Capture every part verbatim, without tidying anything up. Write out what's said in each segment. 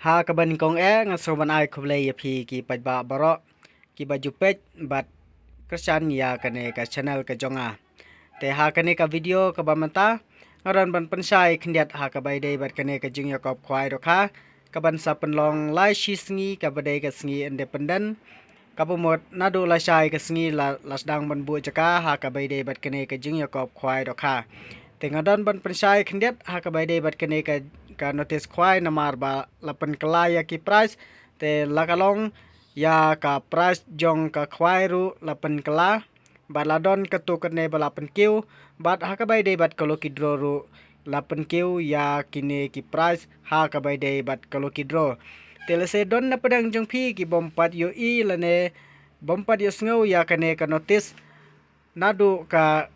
Ha kaba nyngkong eh nga sngewbha ban ai khublei ïa phi ki paidbah baroh kiba ju peit bad kyrshan ïa kane ka channel ka jong nga. Te ha kane ka video kaba mynta nga don ban pynshai khyndiat ha kaba ïadei bad kane ka jingïakop khwai dohkha kaban sa pynlong lai shi sngi kaba dei ka sngi independent. Kaba mut naduh lashai ka sngi la, la sdang ban buh jaka ha kaba ïadei bad kane ka jingïakop khwai dohkha. Te nga don ban pynshai khyndiat ha kaba ïadei bad kane ka, ka notice khwai namar ba la pynkylla ïa ki price. Te la ka long ïa ka price jong ka khwai ruh la pynkylla. Bad la don katto katne ba la pynkiew bad ha kaba ïadei bad ka lucky draw ruh la pynkiew ïa kine ki price ha kaba ïadei bad ka lucky draw. Te lehse don na pdeng jong phi ki bym pat ïohi lane bym pat ïohsngew ïa kane ka notice naduh ka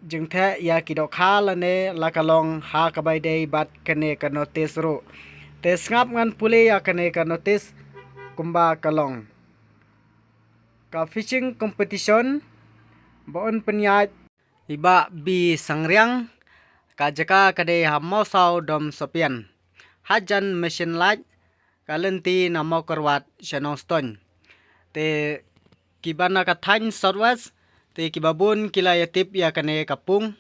jingtheh ïa ki dohkha lane la ka long ha kaba ïadei bad kane ka notice ruh. Te sngap ngan pule ïa kane ka notice kumba ka long. Ka fishing competition ba yn pynïaid i Bah B Sangriang, ka jaka ka dei ha Mawsaw Dom Sohpian. Hajan Machine Lake, ka lynti na Mawkyrwat sha Nongstoiñ. Te kiba na ka thaiñ South West, te kiba bun ki la ïatip ïa kane ka pung.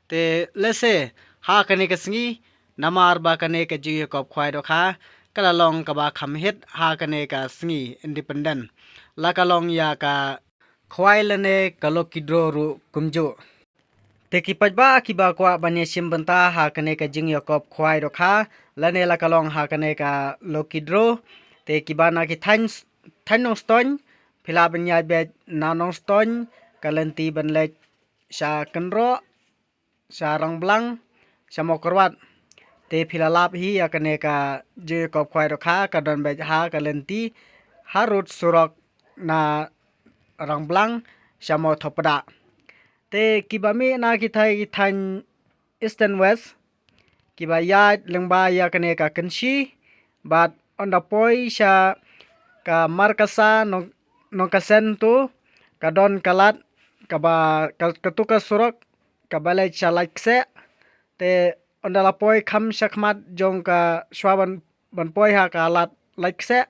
Te lehse ha kane ka sngi namar ba kane ka jingïakop khwai dohkha ka la long kaba kham hit ha kane ka sngi independent. La ka long ïa ka khwai lane ka lucky draw ruh kumjuh. Te ki paidbah kiba kwah ban ïashim bynta ha kane ka jingïakop khwai dohkha lane la ka long ha kane ka lucky draw. Te kiba na ki thaiñ, thaiñ Nongstoiñ phi lah ban ïaid beit na Nongstoiñ ka lynti ban leit sha Kynroh, sha Rangblang, sha Mawkyrwat. Te phi la lap hi ïa kane ka jingïakop khwai dohkha ka don beit ha ka lynti harud surok na Rangblang sha Mawthawpdah. Te kiba mih na ki thaiñ, ki thaiñ Eastern West kiba ïaid lyngba ïa kane ka kynshi bad ynda poi sha ka Markasa Nong, Nongkasen tu ka don ka lad kaba ka, katu ka surok kaba leit sha Laitksyeh. Te ynda la poi kham shakhmat jong ka shuwa ban, ban poi ha ka lad Laitksyeh.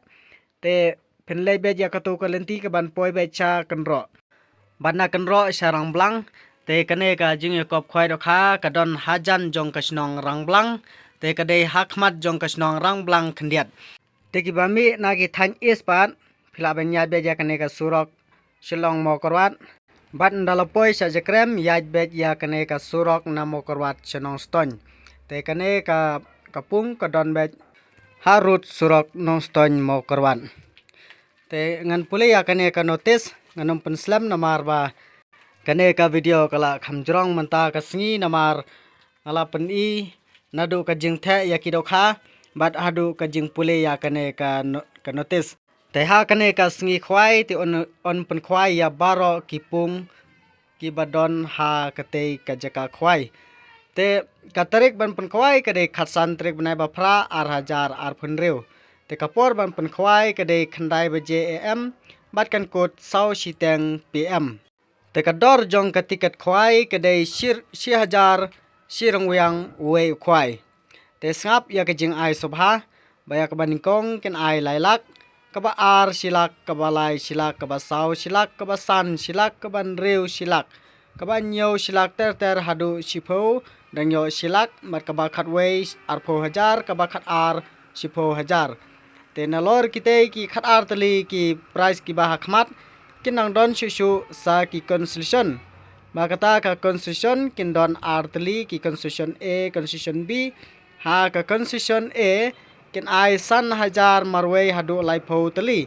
Te phin leit beit ïa katu ka lynti kaban poi beit sha Kynroh. Bad na Kynroh sha Rangblang. Te kane ka jingïakop khwai dohkha ka don hajan jong ka shnong Rangblang. Te ka dei hakhmat jong ka shnong Rangblang khyndiat. Te kiba mih na ki thaiñ East pat phi lah ban ïaid beit ïa kane ka surok Shillong Mawkyrwat. Bad ynda la poi sha Jakrem ïaid beit ïa kane ka surok na Mawkyrwat sha Nongstoiñ. Te kane ka, ka pung ka don beit harud surok Nongstoiñ Mawkyrwat. Te ngan pule ïa kane ka notice ngan ym pynslem namar ba kane ka video ka la kham jrong mynta ka sngi namar nga la pyni naduh ka jingtheh ïa ki dohkha bad haduh ka jingpule ïa kane ka no, ka notice. Te ha kane ka sngi khwai te yn, yn pynkhwai ïa baroh ki pung kiba don ha katei ka jaka khwai. Te ka tarik ban pynkhwai ka dei khatsan tarik bnai ba phra ar hajar arphew hynriew. Te ka por ban pynkhwai ka dei khyndai baje A M bad kan kut saw shiteng P M. Te ka dor jong ka tiket khwai ka dei shi, shi hajar shi ryngwiang uwei u khwai. Te sngap ïa ka jingai sngewbha ba ïa kaba nyngkong kin ai lai lak, kaba ar shi lak, kaba lai shi lak, kaba saw shi lak, kaba san shi lak, kaba hynriew shi lak, kaba hynñiew shi lak ter ter haduh shiphew dang ïoh shi lak, bad kaba khatwei arphew hajar, kaba khatar shiphew hajar. Te nalor kitei ki khatar tylli ki prize kiba ha khmat kin nang don shuh shuh sa ki consolation. Ba kata ka consolation kin don ar tylli ki consolation A, consolation B. Ha ka consolation A kin ai san hajar marwei haduh laiphew tylli.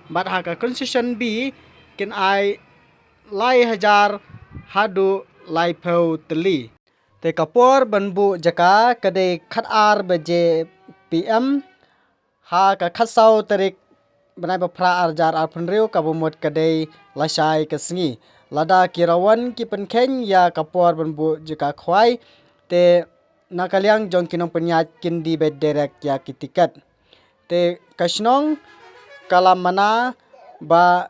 Bad ha ka consolation B kin ai lai hajar haduh laiphew tylli. Te ka por ban buh jaka ka dei khatar baje P M ha ka khatsaw tarik bnai ba phra ar hajar arphew hynriew kaba mut ka dei lashai ka sngi. Lada ki rawan ki pynkheiñ ïa ka por ban buh jaka khwai te na ka liang jong ki nongpynïaid kin die beit direct ïa ki tiket. Te ka shnong ka la mana ba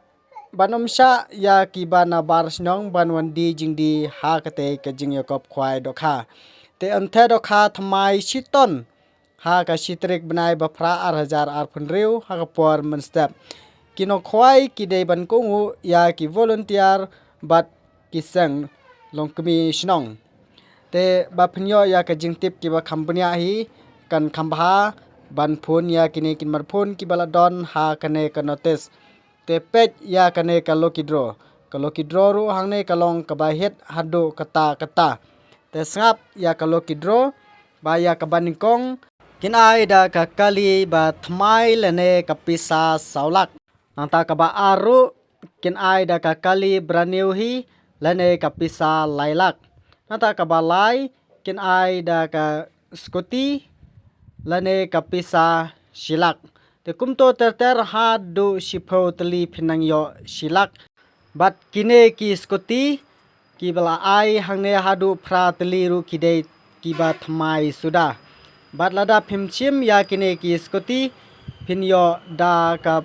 ban ym shah ïa kiba na bar shnong ban wan die jingdie ha katei ka jingïakop khwai dohkha. Te yn theh dohkha thymmai shi ton ha ka shi tarik bnai ba phra ar hajar arphew hynriew ha ka por mynstep. Ki nongkhwai ki dei ban kohnguh ïa ki volunteer bad ki seng longkmie shnong. Te ba phin ïoh ïa ka jingtip kiba kham bniah hi, kan kham bha ban phone ïa kine ki number phone kiba la don ha kane ka notice. Te peit ïa kane ka lucky draw. Ka lucky draw ruh hangne ka long kaba hit haduh katta katta. Te sngap ïa ka lucky draw ba ïa kaba nyngkong kin ai da ka kali ba thymmai lane ka pisa saw lak. Nangta kaba ar ruh kin ai da ka kali brand new hi lane ka pisa lai lak. Nangta kaba lai kin ai da ka scooty lane ka pisa shi lak. Te kumto ter ter haduh shiphew tylli phin nang ïoh shi lak. Bad kine ki scooty kiba la ai hangne haduh phra tylli ruh ki dei kiba thymmai suda. Bad lada phim shim ïa kine ki scooty phin ïoh da ka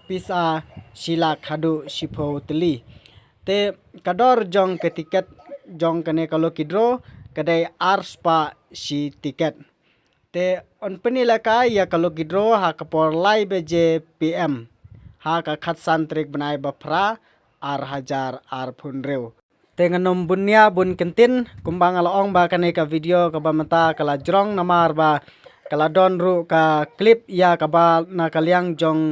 pisa shi lak haduh shiphew tylli. Te ka dor jong ka tiket jong kane ka lucky draw ka dei ar spah shi tiket. Te yn pyni lehkai ïa ka lucky draw ha ka por lai baje P M ha ka khatsan tarik bnai ba phra ar hajar arphew hynriew. Te ngan ym bun nia bun kyntien, kumba nga la ong ba kane ka video kaba mynta ka la jrong namar ba ka la don ruh ka clip ïa kaba na ka liang jong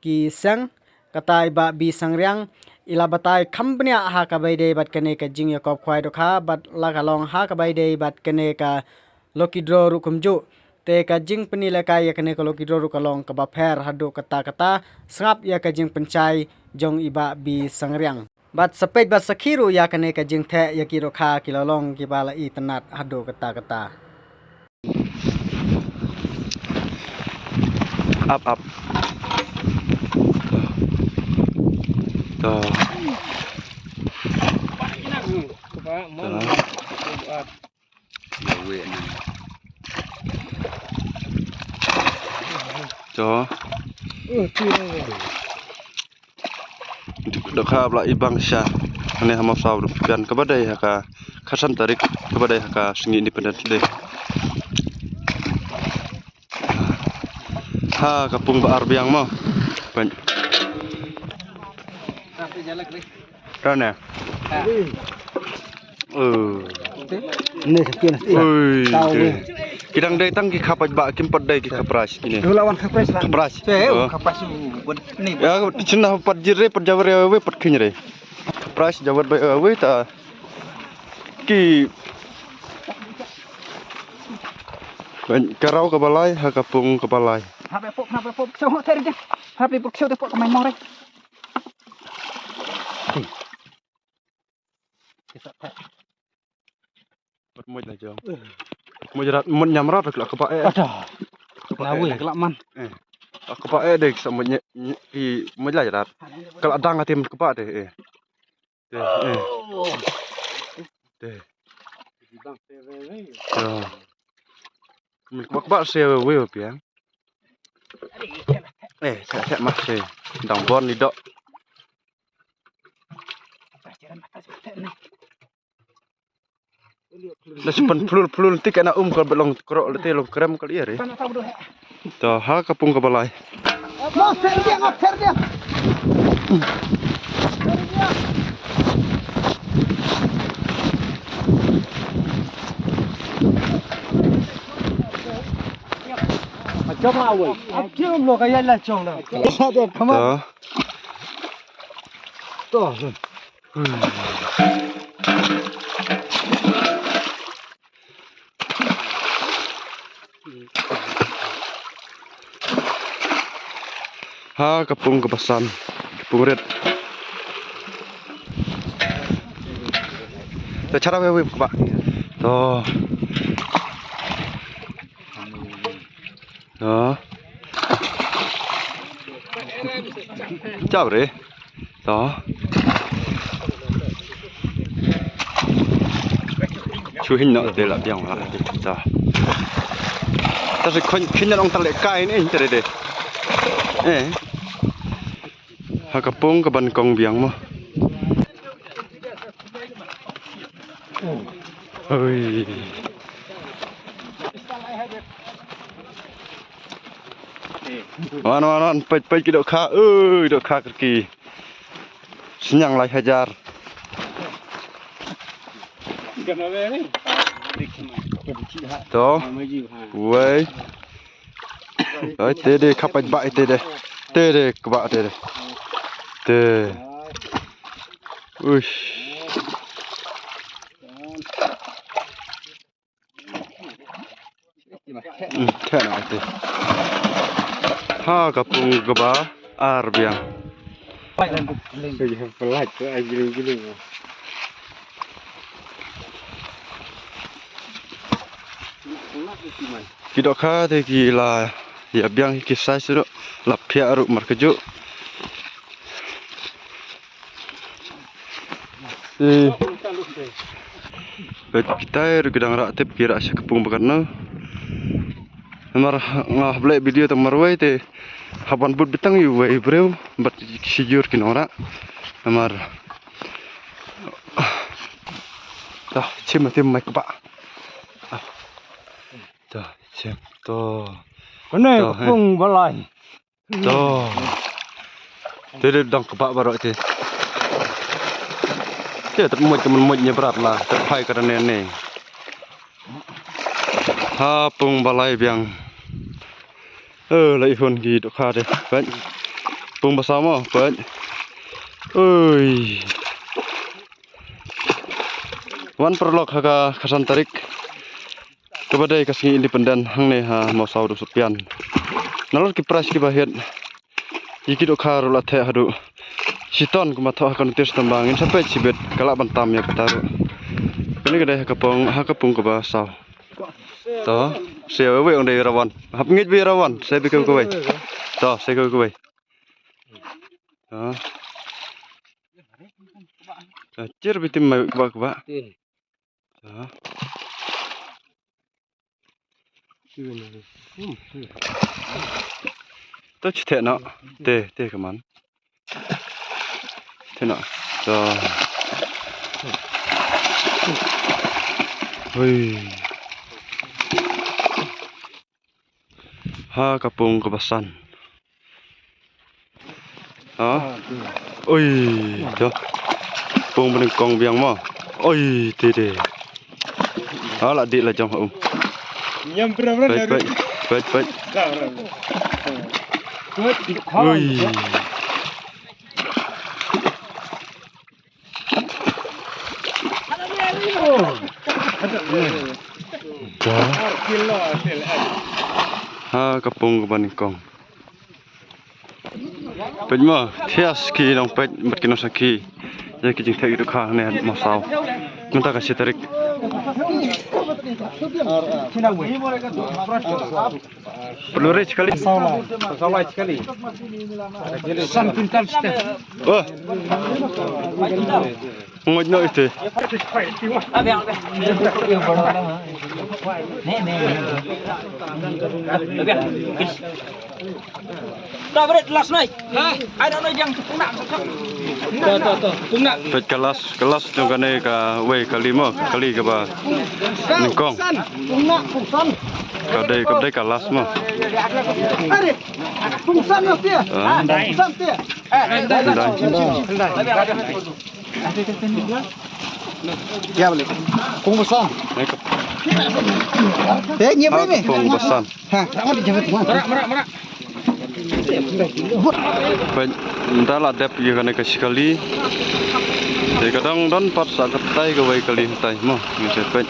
ki seng, kata i Bah B Sangriang i la batai kham bniah ha kaba ïadei bad kane ka jingïakob khwai dohkha bad la ka long ha kaba ïadei bad kane ka lucky draw ruh kumjuh. Te ka jingpyni lehkai ïa kane ka lucky draw ruh ka long kaba pher haduh katta katta. Sngap ïa ka jingpynshai jong i Bah B Sangriang. Bad sa peit bad sakhi ruh ïa kane ka jingtheh ïa ki dohkha ki la long kiba la itynnad haduh katta katta. Ap, ap. To. To. Dohkha ba la i bang sha. Hangne ha Mawsaw ruh phi kren kaba dei ha ka khatsan tarik kaba dei ha ka sngi Independence Day. Ha ka pung ba ar biang mo. Pen. Rane. Ui. Ki dang dei tang ki kha paidbah, kim pat dei ki kha prize kine. Kha prize. Ïa, chin na pat jir re, pat jawer re, we pat khyndiat re. Kha prize jawer re, we ta. Ki ka raw kaba lai, ha ka pung kaba lai. Hap pok, hap pok, shu ter je. Hap pok, shu ter pok, ka mai mong re. Moj la jong. Moj rat, moj ñiam rat, ka la kaba eh. Ada. Kaba eh, ka la man. Eh. Kaba eh dei sa moj ñi, ñi, i moj la rat. Ka la dang atim kaba dei eh. Dei eh. Dei. Dei. Moj kaba kaba se we we piang. Eh, sa sa ma se. Dang bon ni dok. Da sipan plul plul tik ana um ka belong krok lete long krem kali ïa re. To ha ka pung kaba lai. Jom la wei. Jom lo ka ïa la chong la. To. To. Ha ka pung kaba san, ka pung rit. Te chara we we kaba. To. To. Chap re. To. Chu hin no te la biang la. To. Ta se khon khin na long ta le kai ne te de. Eh. Ha ka pung ka ban kong biang mo. Oi. Wan, wan, wan, peit, peit ki dohkha. Ui, dohkha kyrki. Sniang lai hajar. To. Wei. Oi, te de kha peit ba te de. Te de kba te de. Te. Uish. Hmm, te na te. Ha ka pung kaba ar biang. Ki dohkha te ki la ïa biang ki size ruh, la phiah ruh markajuh. Eh. Bad kitai ruh ki dang rah tip ki rah sha ka pung ba katno. Namar nga hap leh video tang marwei te hap ban bud beit tang ïa uwei u briew bad ki shu jur ki nongrah. Namar. Dah, chim ati mai kba. Dah, chim to. Kane to, ka eh. Pung ba lai. To. Te dei dang kba baroh te. Te tat moj ka man moj nia brat la, tat phai ka ne ne. Ha pung ba lai biang. Eh, la i hun ki dohkha te. Peit. Pung ba saw mo, peit. Ui. Wan paralok ha ka khatsan tarik. Kaba dei ka sngi independent hangne ha Mawsaw Dong Sohpian. Nalor ki prize kiba hiat. Ïa ki dohkha ruh la theh haduh shiton kumba thoh ha ka notice tang ba ngin sa peit shibit ka lah ban tam ïa kata ruh. Kane ka dei ha ka pung, ha ka pung kaba saw. To, se wei wei ong dei Rawan. Hap ngeit wei Rawan, se bi kawei kawei. To, se kawei kawei. To. To, chir bi tim mai kaba kaba. To. To chithe na. Te, te kaman. Te na. To. Hui. Ha ka pung kaba san. Ha? Oi, to. Pung ba nyngkong biang mo. Oi, te te. Ha, la dih la jong ha um. Peit, peit, peit, peit. Oi. Ha ka pung kaba nyngkong. Peit mo, thiah ki nongpeit bad ki nongsakhi ïa ki jingtheh ki dohkha ne Mawsaw. Mynta ka shi tarik. Perlu rich kali. Saw lai. Saw lai kali. San quintal sita. Oh. Ngoj no ite. Peit ka last, ka last jong kane kawei kali mo, kali kaba nyngkong. Ka dei, ka dei ka last mo. Pungsan no tia. Ah. Pungsan tia. Ndai. Kya bole? Pung ba san. Eh, ngi bole. Pung ba san. Ha, rawat jangan tuan. Marak, marak, marak. Peit, nda la dep ïa kane ka shi kali. Te ka dang don pat sa katai kawei kali tai mo, ngi sa peit.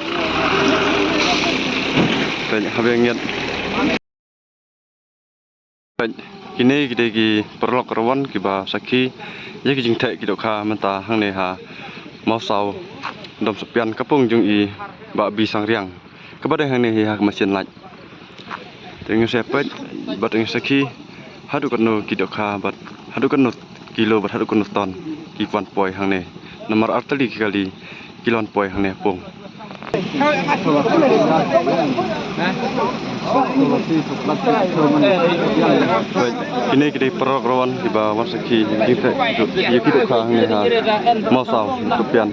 Peit, ha biang ngiat. Peit, kine ki dei ki paralok Rawan kiba sakhi ïa ki jingtheh ki dohkha mynta hangne ha Mawsaw Dom Sohpian ka pung jong i Bah B Sangriang. Kaba dei hangne hi ha ka mashin lait. Te ngin sa peit bad ngin sakhi haduh katno ki dohkha bad haduh katno kilo bad haduh katno ton ki wan poi hangne. Namar artylli ki kali ki la wan poi hangne pung. Peit, kine ki dei paralok Rawan kiba wan sakhi ïa ki dohkha hangne ha Mawsaw Sohpian.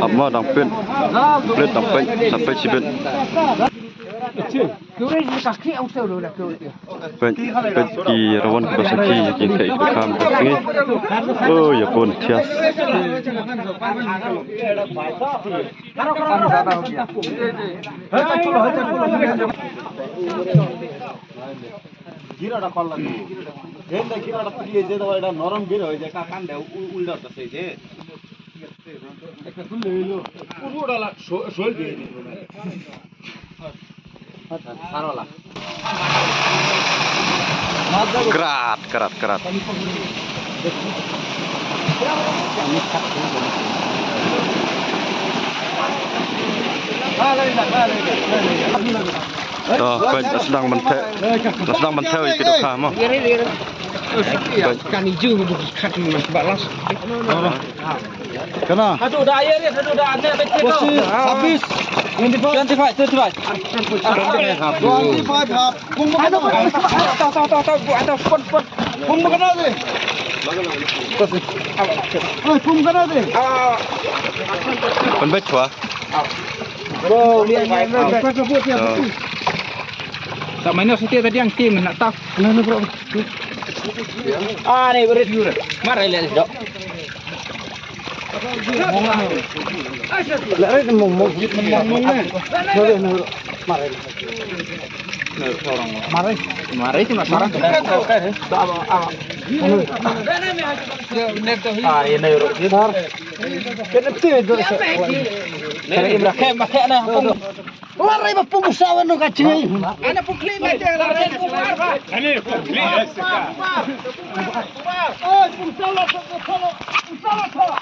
Ap ma dang peit. Peit dang peit, sa peit shibit. Peit, peit ki rawan kiba sakhi ki kha kiba kham ka sngi. Oh, ïa pun thias. गिरा डाल लगी। जेंदा गिरा डाल ये जे दवा नरम गिरा हो जाए का कांदे उल्टा तो सही जे। एक सुन ले लो। उड़ाला शोल दे। सारोला। Krat, krat, krat. To, peit, la sdang ban thew. La sdang ban thew ïa ki dohkha mo. Peit. Kan iju bu khat mas balas. Kana? Aduh, dah air dia, aduh, dah air dia. Pasti habis. Twenty five, twenty five. Twenty five half. Pung ba kana? Tahu, tahu, tahu, tahu, bu, tahu, pun, pun. Pung ba kana de? Pung ba kana de? Pun bet chwa. Bro, lihat, lihat, lihat. Tak mana setiap tadi yang tim nak tak. Nah, nah, bro. Ah, ni berit. Mari lihat, dok. Lare ni mong mong. Mong mong ni. Mare ni. Mare. Mare. Mare tu nak sarang. Ah, ini urut. Sar. Kena betul tu. Kena imrah. Kena pakai na. Larai ba pung sawa no ka chingai. Ana pung kli ma te larai pung arba. Ani pung kli. Oi pung sawa pung sawa pung sawa.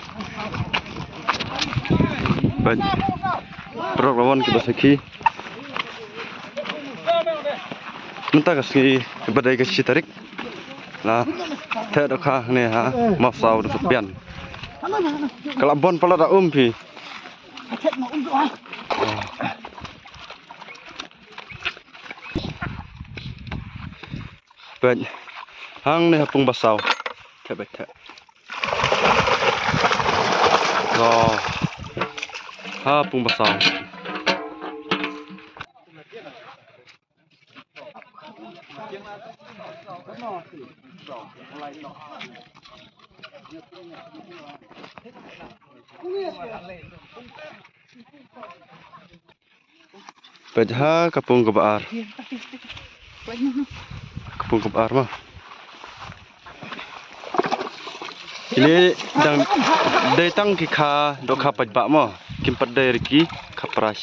Ban. Prok rawan kiba sakhi. Mynta ka sngi ba dei ka shi tarik. La. Te dohkha ne ha. Mawsaw da Supian. Ka la bon palat da um phi. Peit. Hangne ha pung ba saw. Te peit te. Oh. Ha pung ba saw. Peit ha ka pung kaba ar. Ka pung kaba ar ma. Kine dang dei tang ki kha dohkha paidbah mo. Kim pat dei ruh ki kha pras.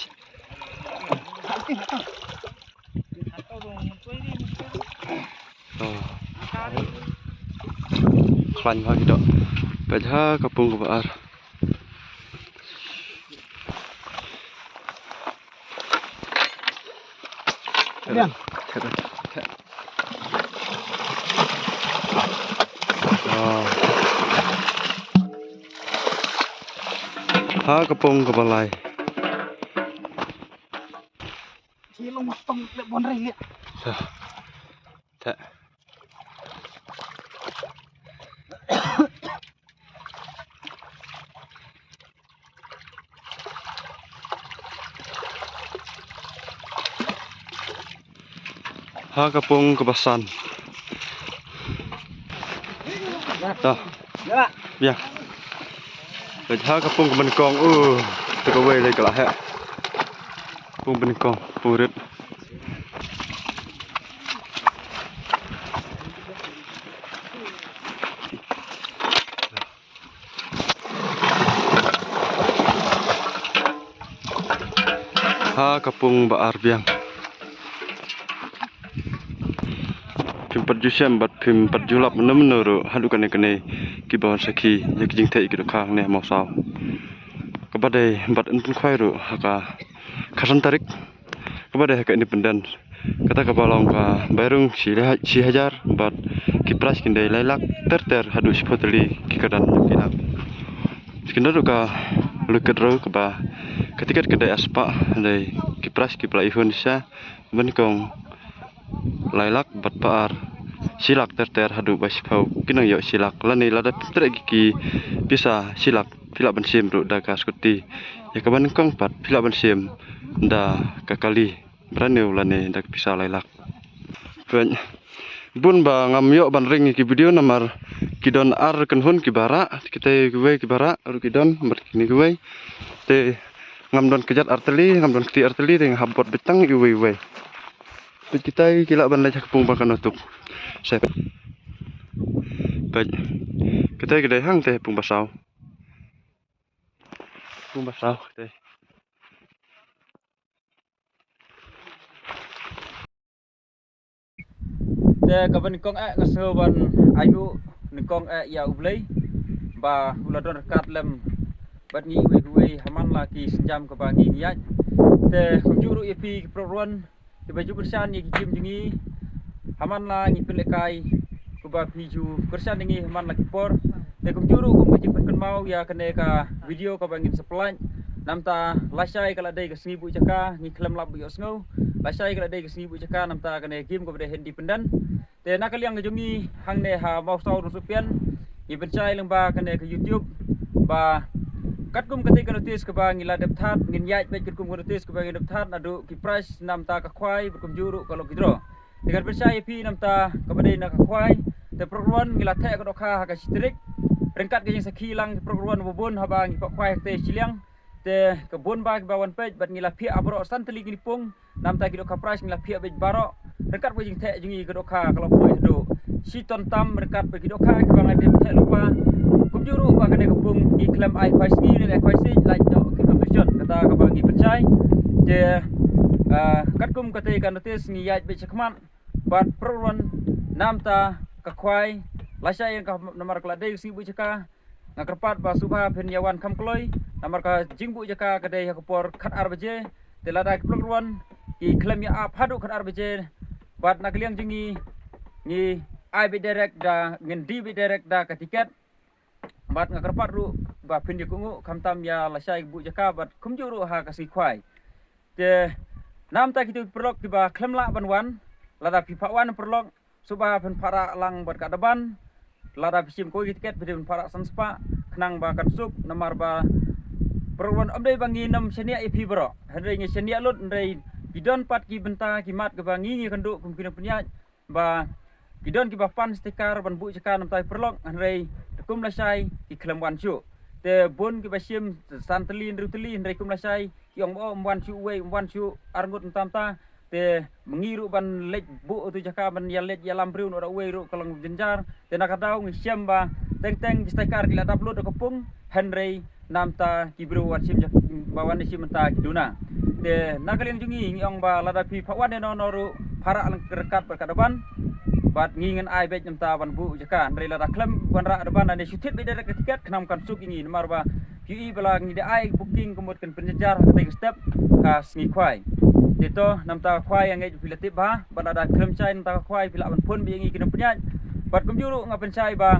Oh. Khlaiñ ha ki doh. Peit ha ka pung kaba ar. Oh. Ha ka pung kaba lai. Ki long ma tong le bon rei le. Sa. Ta. Ha ka pung kaba san. Ta. Biang. Peit ha ka pung kaba nyngkong, uh, te kawei lei ka la heh. Pung ba nyngkong, pung rit. Ha ka pung ba ar biang. Phim pat ju shem bad phim pat ju lap mynno mynno ruh haduh kane kane kiba wan sakhi ïa ki jingtheh ïa ki dohkha hangne ha Mawsaw. Kaba dei bad yn pynkhwai ruh ha ka khatsan tarik kaba dei ha ka Independence. Kata kaba long ka bai rung shi lai-, shi hajar bad ki prize kin dei lai lak ter ter haduh shiphew tylli ki kyrdan ki lak. Skin da ruh ka lukat ruh kaba ka tiket ka dei arspah, dei ki prize kiba la ihun sha ba nyngkong lai lak bad ba ar shi lak ter ter haduh ba shiphew ki nang ïoh shi lak. Lane lada phi treh ki pisa shi lak phi lah ban shim ruh da ka scooty. Ïa kaba nyngkong pat phi lah ban shim da ka kali. brand new lane da ki pisa lai lak. Peit, bun ba ngam ïoh ban ring ïa ki video namar ki don ar kynhun kiba rah, kita kiwei kiba rah ruh ki don, bad kine kiwei. Te ngam don kjat artylli, ngam don kti artylli, te nga hap bot beit tang iwei iwei. Peit, kita ki lah ban leit ha ka pung ba kano tuk. Sep. Peit, kita ki dei hangte pung ba saw. Pung ba saw te. Te kaba nyngkong eh nga sngew ban ai nguh nyngkong eh ïa U Blei ba u la don ryngkat lem bad ngi iwei pa iwei ha man la ki sienjam kaba ngi ïaid. Te kumjuh ruh ïa phi ki paralok ruh wan kiba ju kyrshan ïa ki jingim jong ngi ha man la ngi pynlehkai, kumba phi ju kyrshan ïa ngi ha man la ki por. Te kumjuh ruh kum ka jingpynkynmaw ïa kane ka video kaba ngin sa pynlait. Namta lashai ka la dei ka sngi buh jaka, ngi khlem lap buh ïohsngew. Lashai ka la dei ka sngi buh jaka namta kane game kaba dei Hindi Pendant. Te na ka liang ka jong ngi hangne ha Mawsaw Dongsohpian, ngi pynshai lyngba kane ka YouTube ba katkum kata ka notice kaba ngi la dep thad, ngin ïaid beit katkum ka notice kaba ngi dep thad, naduh ki prize namta ka khwai bad kumjuh ruh ka lucky draw. Te ngan pynshai ïa phi namta kaba dei na ka khwai. Te paralok ruh wan ngi la theh ka dohkha ha ka shi tarik. Ryngkat ka jingsakhi lang ki paralok ruh wan ba bun haba ngi pah khwai ha kata shiliang. Te ka bun ba kiba wan peit bad ngi la phiah baroh san tylli kine pung. Namta ki dohkha prize ngi la phiah beit baroh. Ryngkat bad jingtheh jong ngi ka dohkha ka la poi haduh shi ton tam ryngkat bad ki dohkha kiba nga dep theh lypa. Kumjuh ruh ba kane ka pung ngi khlem ai khwai sngi ne ai khwai siej, lait noh ki competition. Kata kaba ngi pynshai. Te ah, katkum kata ka notice ngi ïaid beit shakhmat bad paralok ruh wan namta ka khwai. Lashai ïa ka namar ka la dei ka sngi buh jaka. Nga kyrpad ba sngewbha phin ïa wan kham kloi namar ka jingbuh jaka ka dei ha ka por khatar baje. Te lada ki paralok ruh wan ki khlem ïa ap haduh khatar baje bad na ka liang jong ngi ngi ai beit direct da, ngin die beit direct da ka tiket. Bad nga kyrpad ruh ba phin ïa kohnguh khamtam ïa lashai buh jaka bad kumjuh ruh ha ka sngi khwai. Te namta kito ki paralok kiba khlem lah ban wan, lada phi phah wan paralok, sngewbha phin phah rah lang bad ka Daban. Lada phi shim kawei ka tiket phi dei ban phah rah san spah khnang ba kan suk, namar ba paralok ruh wan ym dei ba ngin ym shaniah ïa phi baroh. Hynrei ngi shaniah lut hynrei ki don pat ki bynta ki mat kiba ngi ngi kynduh kum ki nongpynïaid ba ki don kiba pan sticker ban buh jaka namta ki paralok, hynrei te kum lashai ki khlem wan shuh. Te bun kiba shim san tylli hynriew tylli hynrei kum lashai ki ong ba oh, ym wan shuh uwei, ym wan shuh arngut mynta mynta. Te ma ngi ruh ban leit buh utu jaka ban ïa leit ïalam briew noh da uwei ruh ka long jynjar. Te na ka daw ngi shem ba teng teng ki sticker ki la dap lut da ka pung, hynrei namta ki briew wat shim jak-, ba wan shim mynta ki duna. Te na ka liang jong ngi ngi ong ba lada phi phah wan ïano ïano ruh phah rah lang ryngkat bad ka Daban. Bad ngi ngin ai beit namta ban buh jaka, hynrei lada khlem wan rah Daban ne shu thied beit direct ka tiket khnang kan suk ïa ngi namar ba phi ïohi ba la ngi da ai booking ka mut kan pynjynjar ha katei ka step ka sngi khwai. Te to namta ka khwai nga ngeit phi la tip bha, bad lada khlem shai namta ka khwai phi lah ban phone beit ïa ngi ki nongpynïaid. Bad kumjuh ruh nga pynshai ba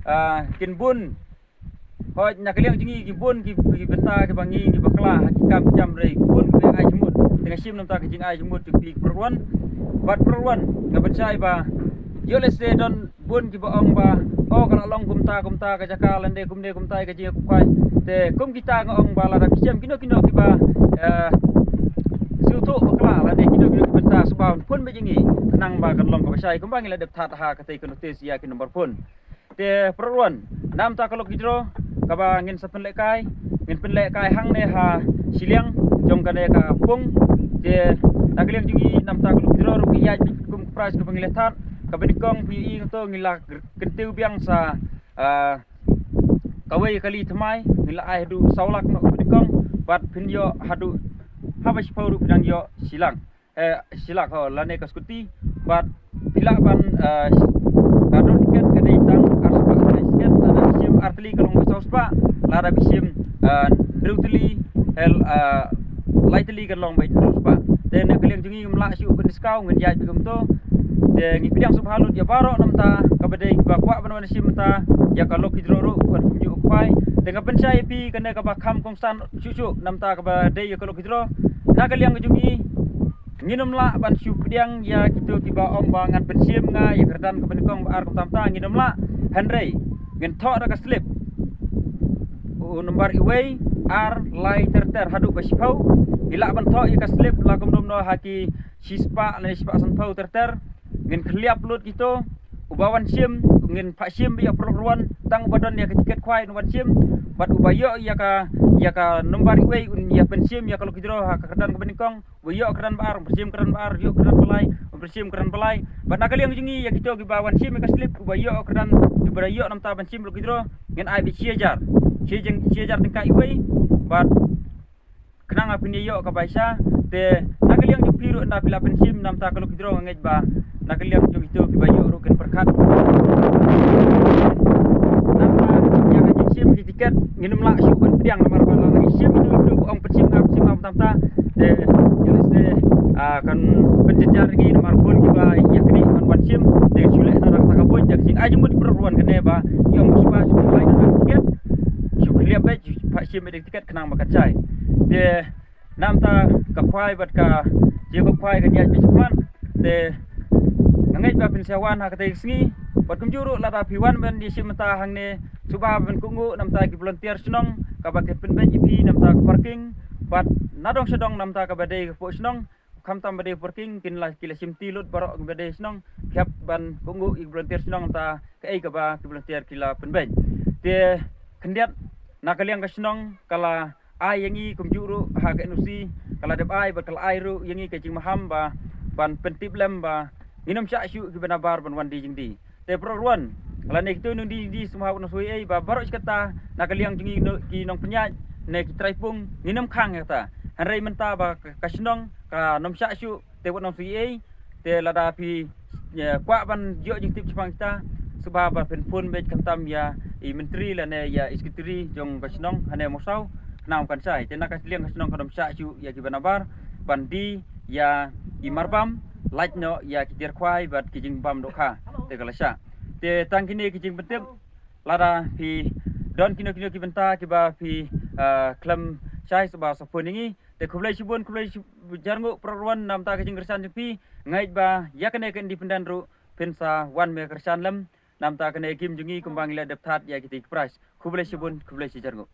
ah, kin bun. Hooid, na ka liang jong ngi ki bun ki, ki bynta kiba ngi ngi bakla ha ki kam ki jam, hynrei bun kiba ai jingmut. Te nga shim namta ka jingai jingmut jong phi ki paralok ruh wan. Bad paralok ruh wan nga pynshai ba ïoh lehse don bun kiba ong ba oh, ka la long kumta kumta ka jaka lane kumne kumta ka jingïakhun khwai. Te kum kita nga ong ba lada phi shem kino kino kiba eh, sngewthuh bakla lane kino kino ki bynta sngewbha phone beit ïa ngi khnang ba kan long kaba shai kumba ngi la dep thad ha katei ka notice ïa ki number phone. Te paralok ruh wan, namta ka lucky draw kaba ngin sa pynlehkai, ngin pynlehkai hangne ha shiliang jong kane ka pung. Te na ka liang jong ngi namta ka lucky draw ruh ngi ïaid beit kum ka prize kaba ngi la thad. Kaba nyngkong phi ïohi to ngi la kyntiew biang sa ah, kawei kali thymmai, ngi la ai haduh saw lak noh kaba nyngkong, bad phin ïoh haduh haba shiphew ruh phin nang ïoh shi lak. Eh, shi lak ho, lane ka scooty. Bad phi lah ban eh, ka dor tiket ka dei tang ar spah ar tiket, lada phi shim ar tylli ka long beit saw spah, lada phi shim eh, hynriew tylli, hel eh, lai tylli ka long beit hynriew spah. Te na ka liang jong ngi ngim lah shuh ban discount, ngin ïaid beit kumto. Te ngi pdiang sngewbha lut ïa baroh namta kaba dei kiba kwah ban wan shim mynta ïa ka lucky draw ruh bad kumjuh ka khwai. Te nga pynshai ïa phi kane kaba kham kongsan shuh shuh namta kaba dei ïa ka lucky draw. Na ka liang ka jong ngi ngin ym lah ban shu pdiang ïa kito kiba ong ba ngan pynshim nga ïa ka kyrdan kaba nyngkong ba ar kumta kumta, ngin ym lah. Hynrei ngin thoh da ka slip u number iwei, ar, lai, ter ter haduh ba shiphew. ngi lah ban thoh ïa ka slip la kumno kumno ha ki shispah ne shispah sanphew ter ter. Ngin khliap lut kito, uba wan shim ngin phah shim ïa u paralok ruh wan, tang uba don ïa ka tiket khwai un wan shim. Bad uba ïoh ïa ka, ïa ka nombar iwei un ïa pynshim ïa ka lucky draw ha ka kyrdan kaba nyngkong. Uba ïoh kyrdan ba ar un pynshim kyrdan ba ar, ïoh kyrdan ba lai un pynshim kyrdan ba lai. Bad na ka liang jong ngi ïa kito kiba wan shim ïa ka slip, uba ïoh kyrdan, uba ïoh namta ban shim lucky draw, ngin ai beit shi hajar, shi hajar, shi hajar tyngka iwei. Bad khnang ba phin ïoh ka baisa. Te na ka liang jong phi ruh, ynda phi la pynshim namta ka lucky draw, nga ngeit ba na ka liang jong kito kiba ïoh ruh kin pyrkhat. Namta ïa ka jingshim ki tiket ngin ym lah shuh ban pdiang namar ba la ngi shim ito ito ong pynshim nga, pynshim nga mynta mynta. Te ïa lehse, ah, kan pynjynjar ngi namar bun kiba ïa kane ban wan shim. Te shu leh na ka buit ïa ka jingai jingmut ki paralok ruh wan kane ba ki ong shu ba shu khlai na ka tiket, shu khliap beit, shu phah shim beit tiket khnang ba kan shai. Te namta ka khwai bad ka jingkhwai kan ïaid beit shakhmat. Te nga ngeit ba phin sa wan ha katei ka sngi. Bad kumjuh ruh lada phi wan ban ïashim mynta hangne, sngewbha ban kohnguh namta ki volunteer shnong kaba kin pynbeit ïa phi namta ka parking. Bad nadong shadong namta kaba dei hapoh shnong, khamtam ba dei parking, kin la, ki la shimti lut baroh kiba dei shnong. Ki hap ban kohnguh ïa ki volunteer shnong namta kaei kaba ki volunteer ki la pynbeit. Te khyndiat, na ka liang ka shnong ka la ai ïa ngi kumjuh ruh ha ka N O C, ka la dep ai bad ka la ai ruh ïa ngi ka jingmaham ba ban pyntip lem ba ngin ym shah shuh kiba nabar ban wan die jingdie. Te paralok ruh wan, lane kito nongdie jingdie, sngewbha wat nang sngew ei ei ba baroh shi katta na ka liang jong ngi ki nongpynïaid ne ki trai pung, ngin ym khang ïa kata. Hynrei mynta ba ka, ka shnong kan ym shah shuh, te wat nang sngew ei ei. Te lada phi, eh, kwah ban ïoh jingtip shaphang kita, sngewbha ba phin phone beit khamtam ïa i myntri lane ïa i secretary jong ka shnong hane Mawsaw, khnang ba kan shai. Te na ka liang ka shnong kan ym shah shuh ïa kiba nabar ban die ïa i marbam, lait noh ïa ki tiar khwai bad ki jingbam dohkha. Te ka la shah. Te tang kine ki jingpyntip, lada phi don kino kino ki bynta kiba phi, ah, khlem shai, sngewbha sa phone ïa ngi. Te khublei shibun, khublei shi-, jar nguh paralok ruh wan namta ka jingkyrshan jong phi. Nga ngeit ba ïa kane ka independent ruh phin sa wan me kyrshan lem namta kane ka game jong ngi kumba ngi la dep thad ïa kitei ki prize. Khublei shibun, khublei shi jar nguh.